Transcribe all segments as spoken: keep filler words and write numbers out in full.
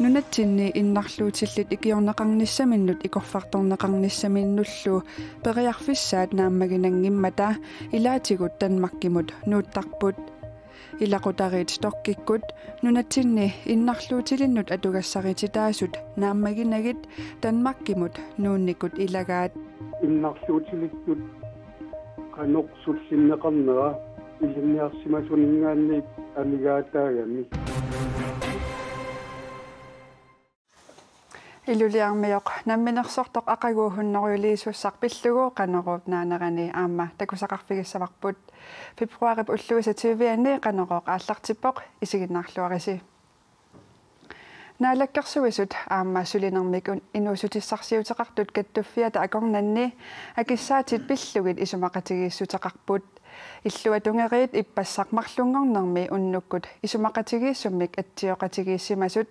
Nunatsinni innarluutillit ikiorneqarnissaminnut ikorfartorneqarnissaminnullu periarfissaat naammaginanngimmata ilaatigut Danmarkimut nuuttarput. Ilaqutariit Stokkikkut nunatsinni innarluutilinnut atugassarititaasut naammaginagit Danmarkimut nuunnikut ilagaat. Innarluutilittut qanoq sullinneqarnera ilinniarsimasuninngaanniit amigaataagami. Ilulissarmioq namminersortoq aqagu hunnorujorujussuaq pillugu Qanoruup naanerani aamma takusaqarfigissavarput. Februaarip ulluisa tyvianni Qanorooq aallartippoq, isiginnaarluarisi. Naalakkersuisut aamma sulinermik un-, inuussutissarsiuteqartut kattuffiata akornanni akissaatit pillugit isumaqatigiissuteqarput. Illuatungeriit ippassaq marlunngornermi unnukkut isumaqatigiissummik atsioqatigiissimasut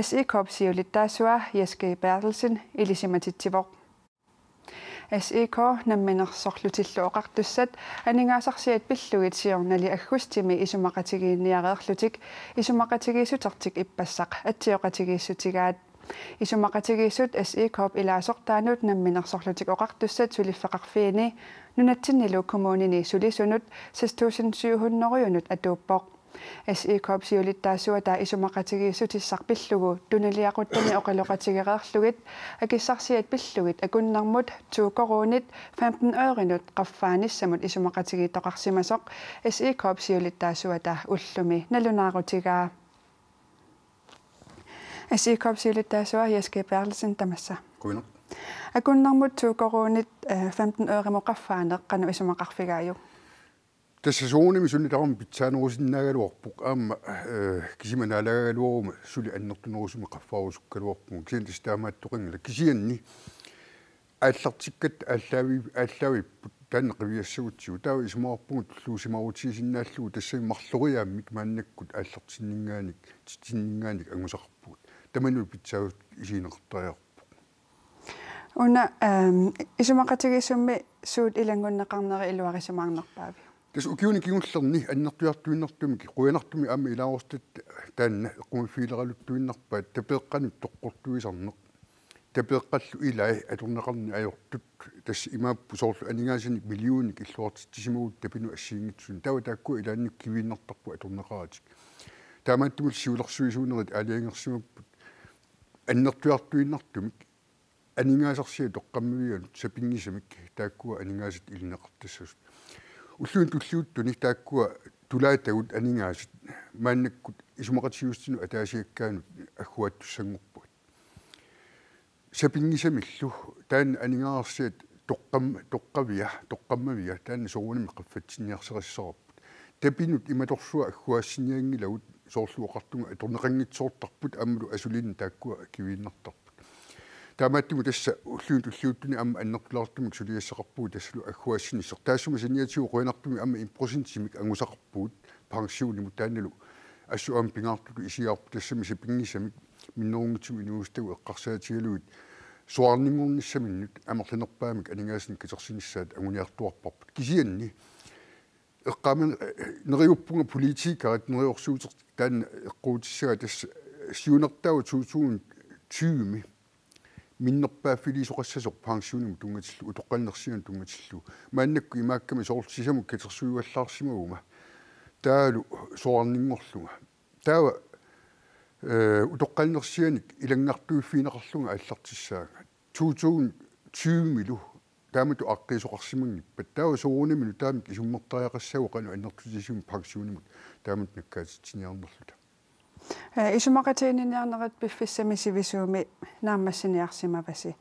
S I K-p siulittaasua Jess G. Berthelsen ilisimatitsivoq. S I K Namminersorlutillu Oqartussat aningaasarsiat pillugit siornali aggustimi isumaqatigiinniareerlutik isumaqatigiissutertik ippassaq atsioqatigiissutigaat. Isumaqatigiissut S I K-p ilaasortaanut Namminersorlutik Oqartussat suliffeqarfiini nunatsinnilu kommunini sulisunut seks tusind syv hundrede-unut atuuppoq. S I K-p siulittaasuata isumaqatigiissutissaq pillugu tunuliaquttani oqaloqatigereerlugit akissarsiat pillugit akunnermut to koruunit femten ørenut qaffaanissamut isumaqatigiittoqarsimasoq S I K-p siulittaasuata ullumi nalunaarutigaa. S I K-p siulittaasua Jess G. Berthelsen, tamassa. Qujanaq. Akunnermut to koruunit, eh, femten øremut qaffaaneq qanoq isumaqarfigaajuk? Tassa soorunami suna tamarmi pitsaanerusinnaagaluarpoq aamma, eh, kisima naalagaagaluaruma suli annertunerusumik qaffaarusukkaluarpugut. Kisianni tassa taamaattoqanngilaq, kisianni aallartikkatta aallaavi-, aallaavipput taanna qiviassagutsigu. Taava isumaqarpunga tulluusimaarutigisinnaallugit tassami marloriaammik maannakkut aallartinninngaanniit, titsinninngaanniit angusaqarpugut. Tamanut pitsaasutut isigineqartariaqarpoq. Una, ehm, isumaqatigiissummi suut ilanngunneqarneri iluarisimaarnerpaaviuk? Tassa ukiuni kingullerni annertuartuinnartumik, qujanartumik aamma ilaasortat taanna eqqumiiffigileraluttuinnarpaat tapeeqqanut toqqortuisarneq. Tapeeqqallu ilai atorneqarneq ajortut, tassa imaappoq soorlu aningaasanik millionik illuartitsisimagunik tapinut assigiinngitsunik. Taava taakkua ilaanni kiviinnartarput atorneqaratik. Taamaattumillu siulersuisuunerit aalajangersimapput annertuartuinnartumik aningaasarsiat toqqammavianut sapinngisamik taakkua aningaasat ilinniartassasut. Ulluni tulliuttuni taakkua tulaatagut aningaasat maannakkut isumaqatigiissutinnut ataasiakkaanut agguaattussanngorpugut. Sapinngisamillu taanna aningaasarsiat toqqam-, toqqavia, toqqammavia, taanna soorunami qaffatsinniarsarissavarput. Tapinut imatorsua agguaassinianngilagut, soorlu oqartunga atorneqanngitsoortarput aammalu asuliinnaq taakkua kiviinnartarput. Taamaattumik tassa ulluni tulliuttuni aamma annertulaartumik suliassaqarpugut tassalu agguaassinissaq. Taassuma saniatigut qujanartumik aamma en procentimik angusaqarpugut pensionimut, taannalu assut aamma pingaartutut isigaarput, tassami sapinngisamik minnerunngitsumik inuusuttagut eqqarsaatigalugit soraarninngornissaminnut amerlanerpaamik aningaasanik katersinissaat anguniartuarparput. Kisianni eqqaaman-, eh, neriuppunga politikerit, neriorsuuteq taanna eqquutissagaat, tassa siunertaavoq to tusind tyve-mi minnerpaaffiliisoqassasoq pensionimut tunngatillugu, utoqqalinersianut tunngatillugu. Maannakkut imaakkami soorlu sisamut katersuivallaarsimaguma taavalu soraarninngorlunga. Taava, eh, utoqqalinersianik ilanngartuiffigineqarlunga aallartissaanga. To tusind tyve-milu taamatut aaqqiisoqarsimanngippat, taava soorunami nutaamik isummertariaqassaagut qanoq annertutigisumik pensionimut taamatut nakkaatitsiniarnerluta. Eh, isumaqatiginninniarnerit piffissami sivisuumi naammassiniarsimavasi.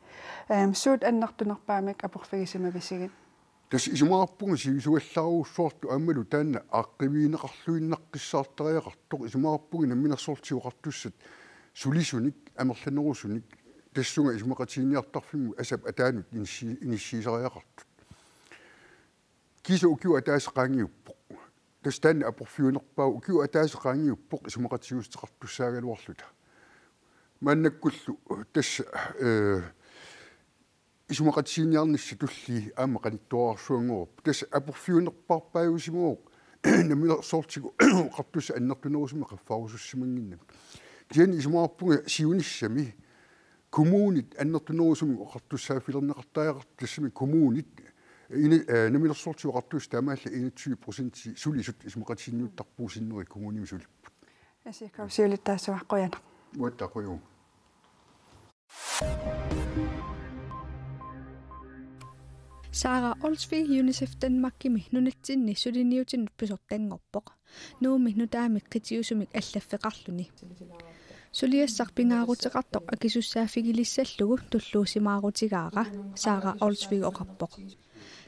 Ehm, suut annertunerpaamik aporfigisimavisigit? Tassa isumaqarpunga sivisuallaarujussuartut aammalu taanna aaqqiivigineqarluinnaqqissaartariaqartoq, isumaqarpunga Namminersorlutik Oqartussat sulisunik, amerlanerusunik, tassunga isumaqatiginninniartarfimmut asap ataanut inissi-, inissiisariaqartut. Kiisa ukioq ataaseq qaangiuppoq. Tassa taanna aporfiunerpaavoq, ukioq ataaseq qaangiuppoq isumaqatigiissuteqartussaagaluarluta. Maannakkullu tassa, eh, isumaqatiginninniarnissaq tullia aamma qanittuararsuanngorpoq. Tassa aporfiunerpaarpaajusimavoq Namminersorlutik Oqartussat annertunerusumik qaffaarusussimannginnamik. Kisianni isumaqarpunga siunissami kommunit annertunerusumik oqartussaaffilerneqartariaqartut, tassami kommunit ina-, eh, namminersorlutik oqartussat taamaallaat enogtyve procent sulisut isumaqatigiinniuttarpagut sinneri kommunimi sulipput. Asikov siulittaasuat, qujanaq. Uattaaq, qujanaq. Sara Olsvig UNICEF Danmarkimi nunatsinni suliniutinut pisortanngorpoq. Nuummi nutaamik qitiusumik allaffeqarluni. Suliassaq pingaaruteqartoq akisussaaffigilissallugu tulluusimaarutigaara, Sara Olsvig oqarpoq.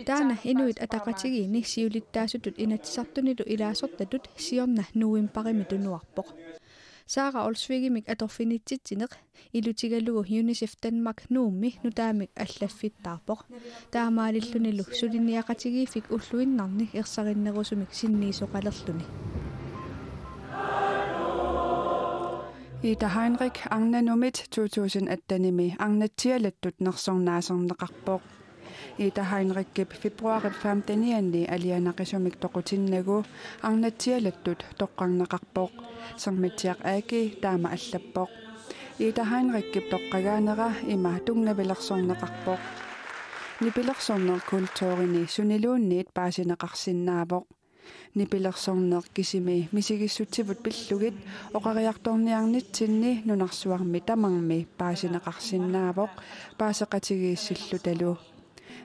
Taanna Inuit Ataqatigiinni siulittaasutut Inatsisartunilu ilaasortatut siorna novembarimi tunuarpoq. Sara Olsvigimik atorfinitsitsineq ilutigalugu UNICEF Danmark Nuummi nutaamik allaffittaarpoq. Taamaalillunilu suliniaqatigiiffik ulluinnarni ersarinnerusumik sinniisoqalerluni. Ida Heinrich arnanumit to tusind attenimi arnatsialattut nersornaaserneqarpoq. Ida Heinrichip februarip femtenianni alianaqisumik toqutinnagu arnatsialattut toqqarneqarpoq. Sermitsiaq Aki taama allappoq. Ida Heinrichip toqqagaanera ima tunngavilersorneqarpoq. Nipilersorneq kulturini suniluunniit paasineqarsinnaavoq. Nipilersorneq kisimi misigissutsit pillugit oqariartorniarnitsinni nunarsuarmi tamarmi paasineqarsinnaavoq paaseqatigiissillutalu.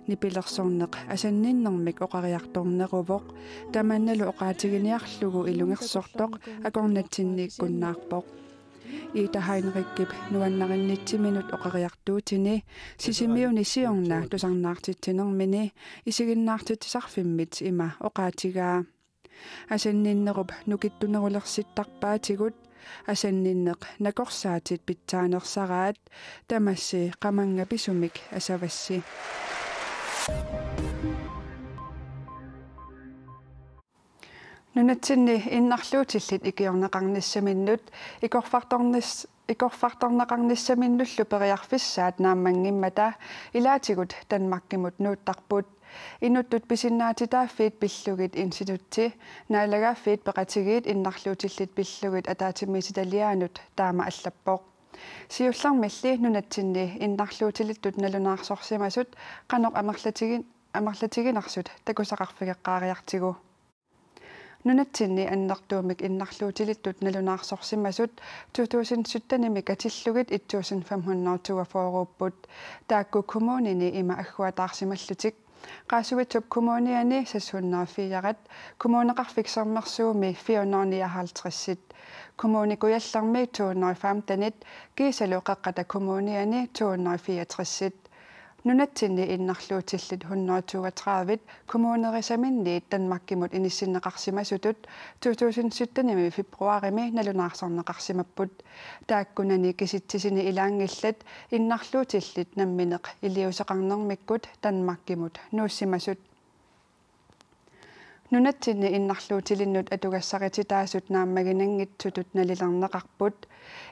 Nipilersorneq asanninnermik oqariartorneruvoq, tamannalu oqaatiginiarlugu ilungersortoq akornatsinniikkunnaarpoq. Ida Heinrichip nuannarinnitsinninnut oqariartuutini Sisimiuni siorna tusarnaartitsinermini isiginnaartitsisarfimmit ima oqaatigaa: Asanninnerup nukittunerulersittarpaatigut, asanninneq nakorsaatit pitsaanersaraat, tamassi qamannga pisumik asavassi. Nunatsinni innarluutillit ikiorneqarnissaminnut ikorfartornis-, ikorfartorneqarnissaminnullu periarfissaat naammanngimmata ilaatigut Danmarkimut nuuttarput. Inuttut pisinnaatitaaffiit pillugit institutti, naalagaaffiit peqatigiit innarluutillit pillugit ataatsimiititaliaanut taama allappoq. Siullermilli nunatsinni innarluutilittut nalunaarsorsimasut qanoq amerlatigi-, amerlatiginersut takusaqarfigeqqaariartigu. Nunatsinni annertuumik innarluutilittut nalunaarsorsimasut to tusind syttenimi katillugit et tusind fem hundrede toogfyrreupput. Taakku kommunini ima agguataarsimallutik: Qaasuitsup Kommuniani seks hundrede og fire, Kommuneqarfik Sermersuumi fire hundrede og nioghalvtreds, Kommune Kujallermi to hundrede og femten, kiisalu Qeqqata Kommuniani to hundrede og fireogtres. Nunatsinni innarluutillit hundrede og toogtredive kommunerisaminniit Danmarkimut inissinneqarsimasutut to tusind syttenimi februarimi nalunaarsorneqarsimapput. Taakkunani kisitsisini ilaanngillat innarluutillit nammineq iliuuseqarnermikkut Danmarkimut nuussimasut. Nunatsinni innarluutilinnut atugassarititaasut naammaginanngitsutut nalilerneqarput.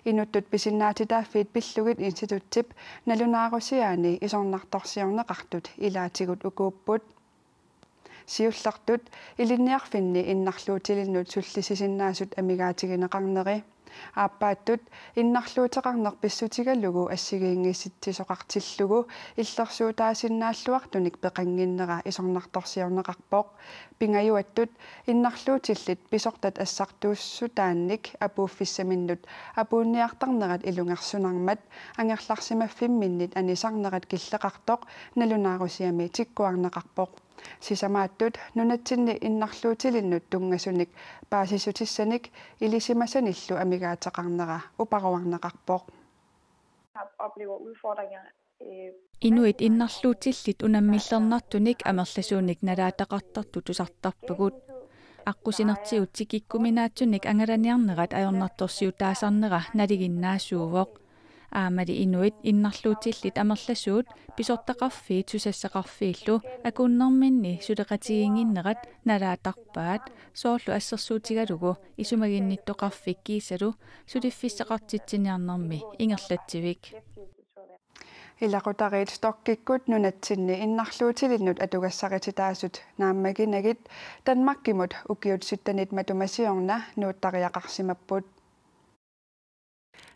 Inuttut pisinnaatitaaffiit pillugit instituttip nalunaarusiaani isornartorsiorneqartut ilaatigut ukuupput. Siullertut ilinniarfinni innarluutilinnut sullisisinnaasut amigaatigineqarneri. Aappaattut innarluuteqarneq pissutigalugu assigiinngitsisoqartillugu illersuutaasinnaalluartunik peqannginnera isornartorsiorneqarpoq. Pingajuattut innarluutillit pisortat assartuussutaannik apuuffissaminnut apuunniartarnerat ilungersunarmat angerlarsimaffimminnit anisarnerat killeqartoq nalunaarusiami tikkuarneqarpoq. Sisamaattut nunatsinni innarluutilinnut tunngasunik paasissutissanik ilisimasanillu amigaateqarnera uparuarneqarpoq. Oplever udfordringer, øh, Inuit innarluutillit unammillernartunik amerlasuunik nalaataqartartut tusartarpagut. Aqqusinertigut tikikkuminaatsunik angalaniarnerat ajornartorsiutaasarnera nalinginnaasuuvoq. Aammali inuit innarluutillit amerlasuut pisortaqarfiit susassaqarfiillu akunnerminni suleqatigiinnginnerat nalaatarpaat, soorlu assersuutigalugu isumaginnittoqarfik kiisalu suliffissaqartitsiniarnermi ingerlatsivik. Ilaqutariit Storkikkut nunatsinni innarluutilinnut atugassarititaasut naammaginagit Danmarkimut ukiut syttenit matuma siorna nuuttariaqarsimapput.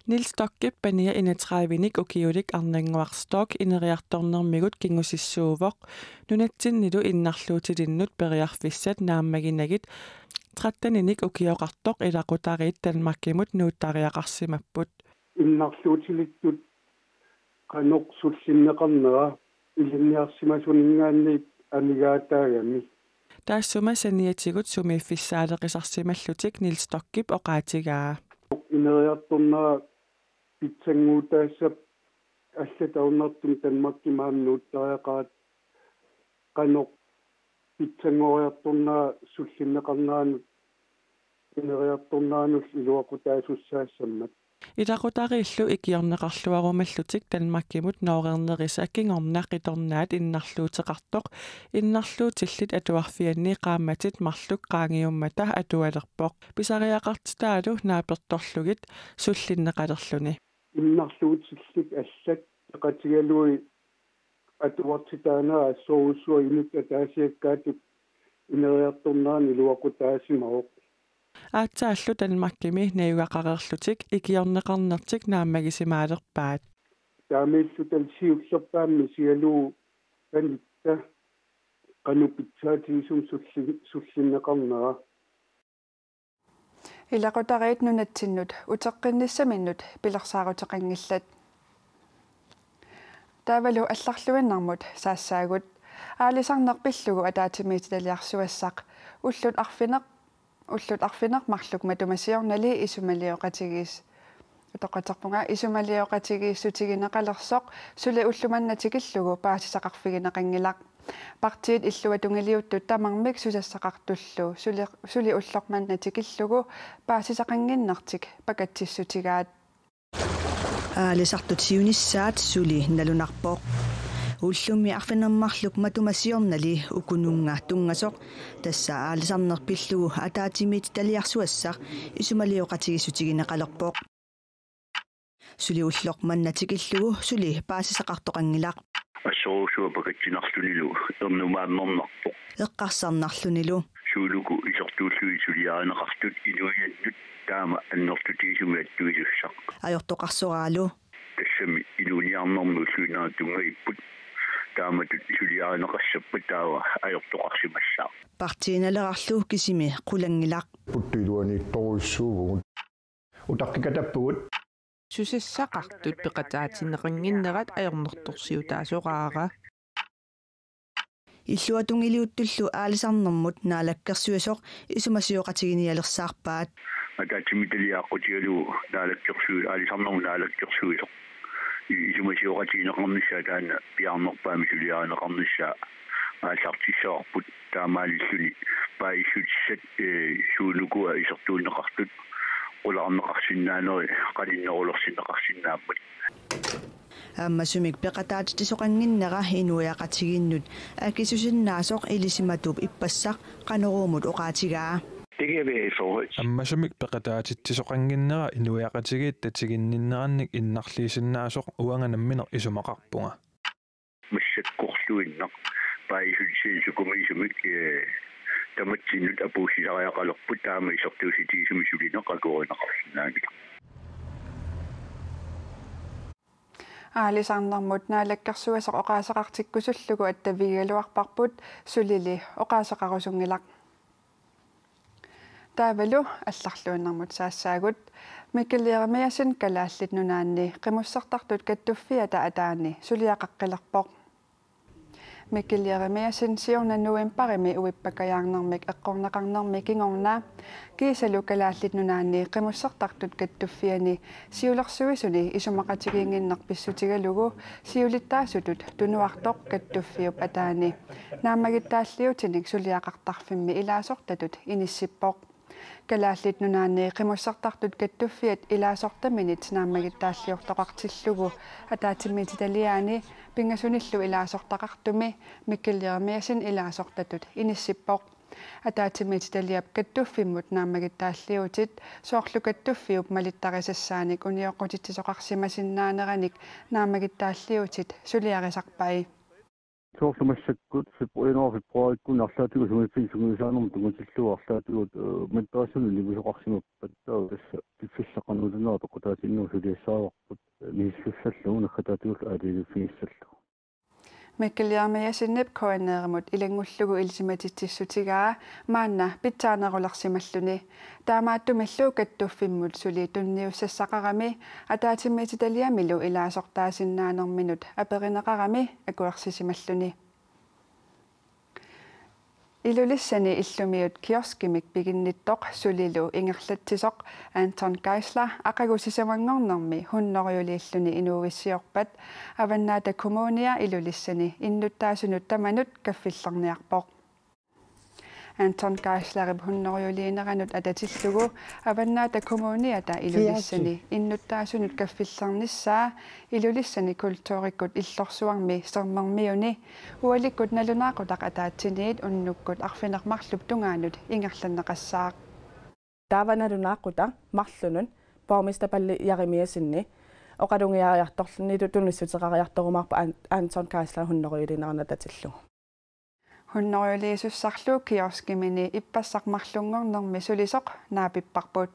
Niels Stockip pania enogtredivenik ukiulik Arnannguaq Stock ineriartornermigut kingusissuuvoq. Nunatsinnilu innarluutilinnut periarfissat naammaginagit tretteninik ukioqartoq ilaqutariit Danmarkimut nuuttariaqarsimapput. Innarluutilittut qanoq sullinneqarnera ilinniarsimasuninngaanniit amigaataagami. Taassuma saniatigut sumiiffissaaleqisarsimallutik Niels Stockip oqaatigaa. Ineriartornera pitsannguutaassappat allatut ajornartumik Danmarkimut nuuttariaqaat, qanoq pitsanngoriartornera sullinneqarneranut ineriartorneranullu iluaqutaasussaassammat. Ilaqutariillu ikiorneqarluarumallutik Danmarkimut noorernerisa kingorna qitornaat innarluuteqartoq innarluutillit atuarfianni qaammatit marluk qaangiummata atualerpoq. Pisariaqartitaalu naapertorlugit sullinneqalerluni. Innarluutillit allat peqatigalugit atuartitaanera assorujussuaq inuttut ataasiakkaatut ineriartornerani iluaqutaasimavoq. Aatsaallu Danmarkimi najugaqareerlutik ikiorneqarnertik naammagisimaalerpaat. Taamaalilluta siullerpaamik misigalugu panitta qanoq pitsaatigisumik sulli-, sullinneqarnera. Ilaqutariit nunatsinnut uteqqinnissaminnut pilersaaruteqanngillat. Taavalu allarluinnarmut saassaagut. Aalisarneq pillugu ataatsimiititaliarsuassaq ullut arfineq, ullut arfineq-marluk matuma siornali isumalioqatigiis-, utoqqatserpunga, isumalioqatigiissutigineqalersoq suli ulloq manna tikillugu paasisaqarfigineqanngilaq. Partiit illuatungiliuttut tamarmik susassaqartullu suli, suli ulloq manna tikillugu paasisaqannginnertik pakatsissutigaat. Aalisartut siunissaat suli nalunarpoq. Ullummi arfineq-marluk matuma siornali ukununnga tunngasoq, tassa aalisarneq pillugu ataatsimiititaliarsuassaq isumalioqatigiissutigineqalerpoq. Suli ulloq manna tikillugu suli paasisaqartoqanngilaq. Assorujussuaq pakatsinarlunilu ernumaannarnarpoq. Eqqarsarnarlunilu. Suunuku isertuullugit suliarineqartut inuiannut taama annertutigisumik attuisussaq. Ajortoqarsoraalu. Tassami inuuniarnermi ulluinnarni tunngavipput. Taamatut suliarineqassappat taava ajortoqarsimassaaq. Partiinnaleqarlu kisimi qulanngilaq. Puttut iluaniittorujussuuvugut. Utaqqikatappugut. Susassaqartut peqataatinneqannginnerat ajornartorsiutaasoraara. Illuatungiliuttullu aalisarnermut naalakkersuisoq isumasioqatiginialersaarpaat. Ataatsimiititaliap aqqutigalugu naalakkersuisoq, aalisarnermut naalakkersuisoq. I-, isumasioqatigineqarnissaa taanna piaarnerpaamik suliarineqarnissaa aallartissavarput, taamaalilluni paasissutissat, ee, suunukua isertuunneqartut, qularneqarsinnaaneri qaninnerulersinneqarsinnaammat. Ammasumik peqataatitsisoqannginnera inuiaqatigiinnut akisusinnaasoq ilisimatuup ippassaq Qanoruumut oqaatigaa. Det kan jeg være i forhold til. Ammasumik peqataatitsisoqannginnera inuiaqatigiit tatiginninnerannik innarliisinnaasoq uanga nammineq isumaqarpunga. Massakkorluinnaq paasissutissat sukumiisumik, ee, tamatsinnut apuussisariaqalerput, taama isertuussutigisumik sulineq akuerineqarsinnaanngilaq. Aalisarnermut naalakkersuisoq oqaaseqartikkusullugu attavigigaluarparput, sulili oqaaseqarusunngilaq. Taavalu allarluinnarmut saassaagut. Mikkel Jeremiassen Kalaallit Nunaanni Qimussertartut Kattuffiata ataani suliaqaqqilerpoq. Mikkel Jeremiassen siorna novembarimi uippakajaarnermik eqqorneqarnermi kingorna kiisalu Kalaallit Nunaanni Qimussertartut Kattuffianni siulersuisuni isumaqatigiinnginneq pissutigalugu siulittaasutut tunuartoq kattuffiup ataani naammagittaalliutinik suliaqartarfimmi ilaasortatut inissippoq. Kalaallit Nunaanni Qimussertartut Kattuffiat ilaasortaminit naammagittaalliortoqartillugu ataatsimiititaliaani pingasunillu ilaasortaqartumi Mikkel Jeremiassen ilaasortatut inissippoq. Ataatsimiititaliap kattuffimmut naammagittaalliuutit soorlu kattuffiup malittarisassaanik unioqqutitsisoqarsimasinnaaneranik naammagittaalliuutit suliarisarpai. Soorlu massakkut febru-, januar februarikkunni arlaatigut sumiiffinni sungiusaanermut tunngatillugu arlaatigut, eh, madrassunut nivisoqarsimappat, taava tassa piffissaq qanoq iliornera peqataatinnut suliassaavarput, eh, misissussallugu naggataatigut aalajangiiffigissallugu. Mikkel Jeremiassenip K N R-imut ilanngullugu ilisimatitsissutigaa maanna pitsaanerulersimalluni. Taamaattumillu kattuffimmut suli tunniussassaqarami ataatsimiititaliamilu ilaasortaasinnaanerminut aperineqarami akuersisimalluni. Ilulissani illumiut kioskimik piginnittoq sulilu ingerlatsisoq Anton Geisler aqagu sisamanngornermi hunnorujulilluni inuuissiorpat Avannaata Kommunia Ilulissani innuttaasunut tamanut kaffillerniarpoq. Anton Geislerip hunnorujuliineranut atatillugu Avannaata Kommuniata Ilulissani innuttaasunut kaffillernissaa Ilulissani kulturikkut illorsuarmi Sermermiuni ualikkut nalunaaqutaq ataatsiniit unnukkut arfineq-marlup tungaanut ingerlanneqassaaq. Taava nalunaaqutaq marlunut borgmester Palle Jeremiassenip oqalugiariartorlunilu tunissuteqariartorumaarpoq An-, Anton Geisler hunnorujuliineranut atatillugu. Hunnorujuliisussarlu kioskimini ippassaq marlunngornermi sulisoq naapipparput.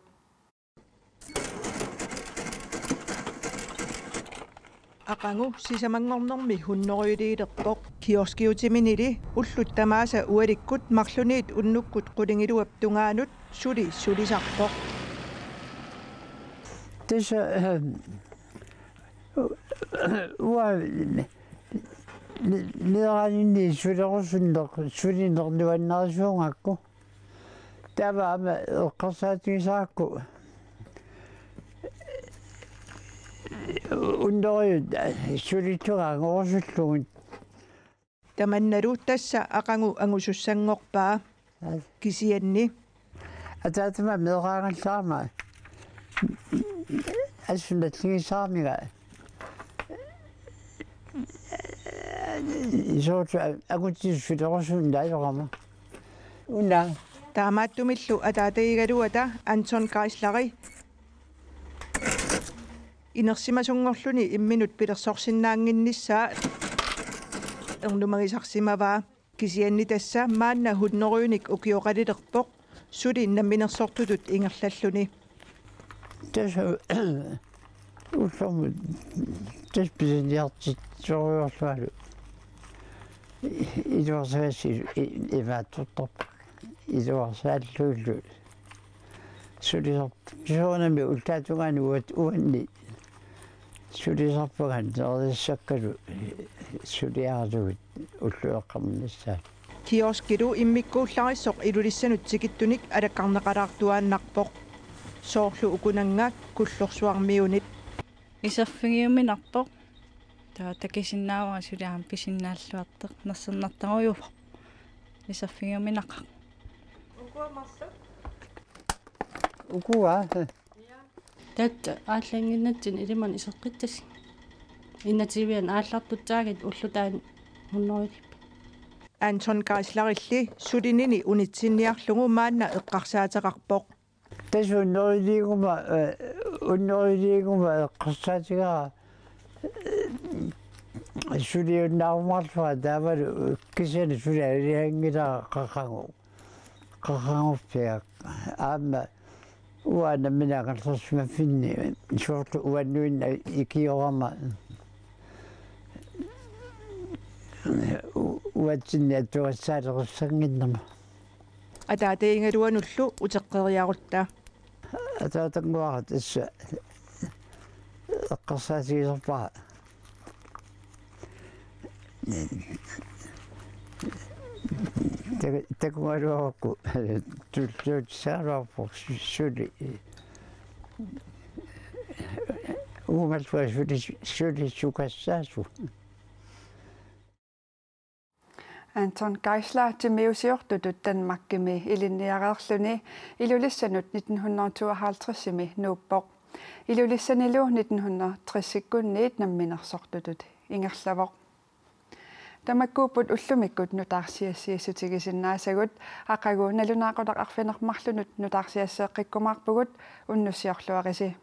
Aqagu sisamanngornermi hunnorujuliilerpoq. Kioskiutiminili ullut tamaasa ualikkut marluniit unnukkut qulingiluap tungaanut suli sulisarpoq. Tassa, eh, uani ni-, ni-, nieraninni sulerusunneq, sulineq nuannarisuugakku. Taava aamma eqqarsaatigisaraakku unnorujut sulittugaangorusullugit. Tamannalu tassa aqagu angusussanngorpaa. Ai. Kisianni. Ataatama meeraagallarama. Assut nalligisaramiga. Isoortu a-, akutsisulerusunnaajorama. Una. Taamaattumillu ataatagigaluata Anton Geisleri inersimasunngorluni imminut pilersorsinnaannginnissaa ernumagisarsimavaa. Kisianni tassa maanna hunnorujunik ukioqalilerpoq suli namminersortutut ingerlalluni. Tassa ullormut tassa pisiniartitsisoriarlualu iluarsagassi i-, imaattortarpoq. Iluarsaallugillu sulisarpoq. Soorunami ullaatungaani uat-, uanni sulisarpunga nerisakkalu suliaralugit ullueqqamnissaa. Kioskilu immikkuullarissoq Ilulissanut tikittunik alakkarneqalaartuaannarpoq. Soorlu ukunannga Kullorsuarmiunit. Iserfigiuminarpoq. Taava takusinnaavara suli aamma pisinnaalluartoq. Nersornartarujuuvoq. Iserfigiuminaqaaq. Ukua. Tassa aallanginnatsinni ilimanni iseqqittasi. Inativian aallartuttaagit ullut taanna hunnorujulippat. Anton Geislerilli sulinini unitsinniarlugu maanna eqqarsaateqarpoq. Tassa hunnorujuliiguma, eh, hunnorujuliiguma eqqarsaatigara, eh, suliunnaarumaarlunga taavalu kisianni suli alianngilaa qaqqagu. Qaqqaguffiaq aamma uanga nammineq angerlarsimaffinni soorlu uannuinnaq ikiorama u-, uatsinni attugassaaleqissannginnama. Ataatagigaluanullu uteqqeriarutta. Ataatannguara tassa eqqarsaatigisarpara. Tak-, takugaluarukku tulluutissaagaluarpoq su-, suli. Uumalluaq suli, suli sukassaasoq. Anton Geisler timiusiortutut Danmarkimi ilinniareerluni Ilulissanut nitten hundrede tooghalvtredsimi nuuppoq. Ilulissanilu nitten hundrede tresikkunniit namminersortutut ingerlavoq. Tamakkuupput ullumikkut nutaarsiassiissutigisinnaasagut, aqagu nalunaaqutaq arfineq-marlunut nutaarsiasseeqqikkumaarpugut, unnussiorluarisi.